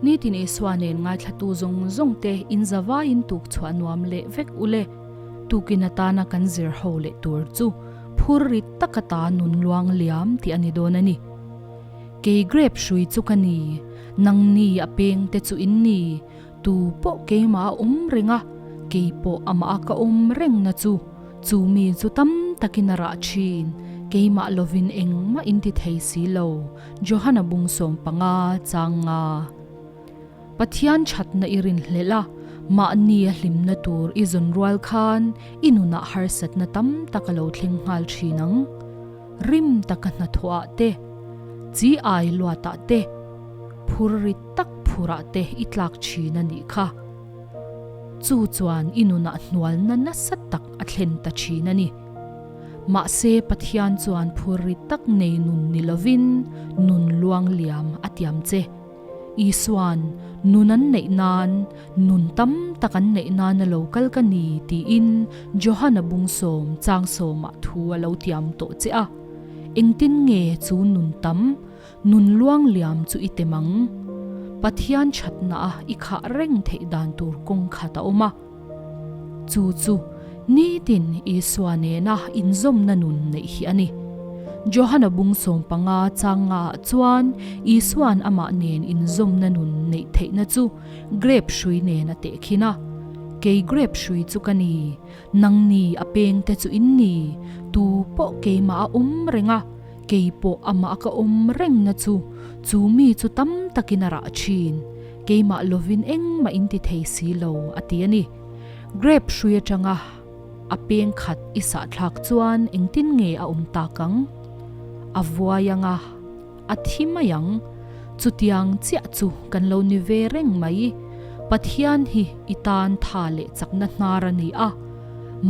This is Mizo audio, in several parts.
Nitin Isua nen ngaithlatu zawng zawng te in zavaiin tuk chhuah nuam leh vek u le. Tukin atana kan zir ho leh tur chu phur rit taka ta nun luang liam tih a ni dawn a ni. Kei grape hrui chu ka ni, nangni a peng te chu in ni, tu pawh keimah a awm reng a, kei pawh amah a ka awm reng na chu, chu mi chu tam takin a rah thin, keimah lovin engmah in ti thei si lo, Johana bung 15 chang nga. Pathian thatna i rinhlelh a, mahni a hlimna tur i zawn rual khan i nunah harsatna tam tak a lo thleng nghal thin ang. Rim taka hnathawhah te, chi ai luatah te, phur rit tak phurah te i tlak thin a nih kha. Chu chuan i nunah hnualna nasa tak a thlen ta thin a ni. Mahse Pathian chuan phur rit tak nei nun ni lovin nun luang liam a tiam che. Isua'n nun an neih nan, nun tam tak an neih nana lo kal ka ni tiin Johana bung sawm chang sawmah thu a lo tiam tawh che a. Engtin nge chu nun tam, nun luang liam chu i tem ang? Pathian thatna a i khah reng theih dan tur kawng khat a awm a. Chu chu nitin Isua nena inzawmna nun neih hi a ni. Johana bung 15 chang ngaah chuan Isua'n amah nen inzawmna nun neih theihna chu grep hrui nen a tehkhin a, Kei grep hrui chu ka ni, nangni a pengte chu in ni, tu pawh keimah a awm reng a, kei pawh amah ka awm rengna chu, chu mi chu tam takin a rah thin. Keimah lovin engmah in ti thei si lo, a ti a ni. Grape hrui atanga a peng khat i sahthlak chuan engtin nge a awm tak ang? A vuai ang a, a thi mai ang. Chutiang chiah chu kan lo ni ve reng mai. Pathian hi i tan tha leh chakna hnar a ni a,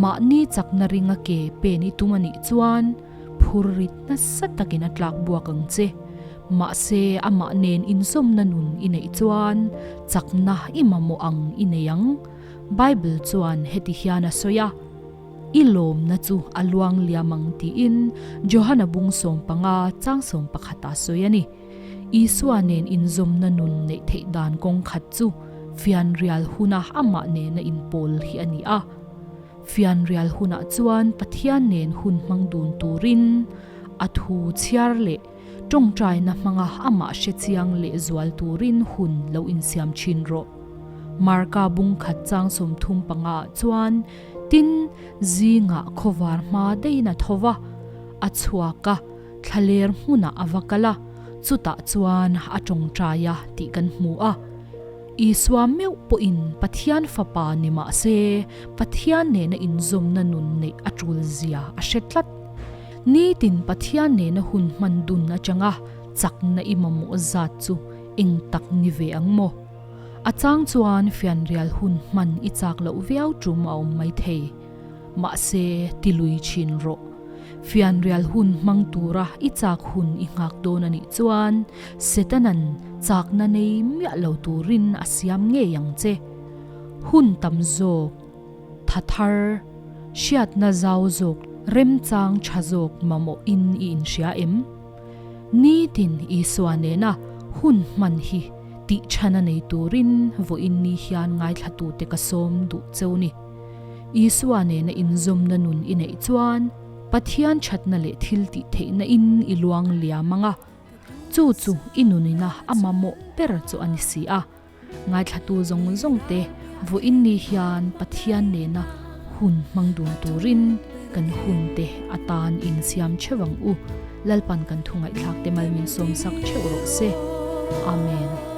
mahni chakna ringa ke pen i tum a nih chuan phur rit nasa takin a tlak buak ang che. Mahse, amah nen inzawmna nun i neih chuan chakna i mamawh ang i nei ang. Bible chuan heti hian a sawi a, I lawmna chu a luang liam ang tiin Johana bung 15 chang 11 a sawi a ni. Isua nen inzawmna nun neih theih dan kawng khat chu fianrial huna amah nena inpawl hi a ni a. Fianrial hunah chuan Pathian nen hun hmang dun turin a thu chhiar leh Tawngtaina hmanga amah hre chiang leh zual turin hun lo insiam thin rawh. Marka bung khat chang 35 ah chuan tin zingah khawvar hma deiin a tho va, a chhuak a, thlaler hmunah a va kal a, chutah chuan a tawngtai a tih kan hmu a. Isua meuh pawhin Pathian Fapa ni mah se Pathian nena inzawmna nun neih a tul zia a hre tlat. Nitin Pathian nena hun hman dun atanga chakna i mamawh zat chu eng tak ni ve ang maw? A chang chuan fianrial hun hman i chak loh viau tum a awm mai thei. Mahse, ti lui thin rawh. Fianrial hun hmang tura i chak hun i nghak dawn a nih chuan Setanan chakna nei miah lo turin a siam ngei ang che. Hun tam zawk. Tha thar, hriatna zau zawk, remchang tha zawk mamawh in i inhria em? Nitin Isua nena hun hman hi tih chhana nei turin vawiin ni hian ngaithlatute ka sawm duh cheu ni. Isua nena inzawmna nun i neih chuan Pathian thatna leh thil tih theihna in i luang liam ang a, chu chu i nunina a mamawh ber chu a ni si a. Ngaithlatu zawng zawng te vawiin ni hian Pathian nena hun hmang dun turin kan hun te atan insiam theuh ang u. Lalpan kan thu ngaihthlak te mal min sawmsak theuh rawh se. Amen.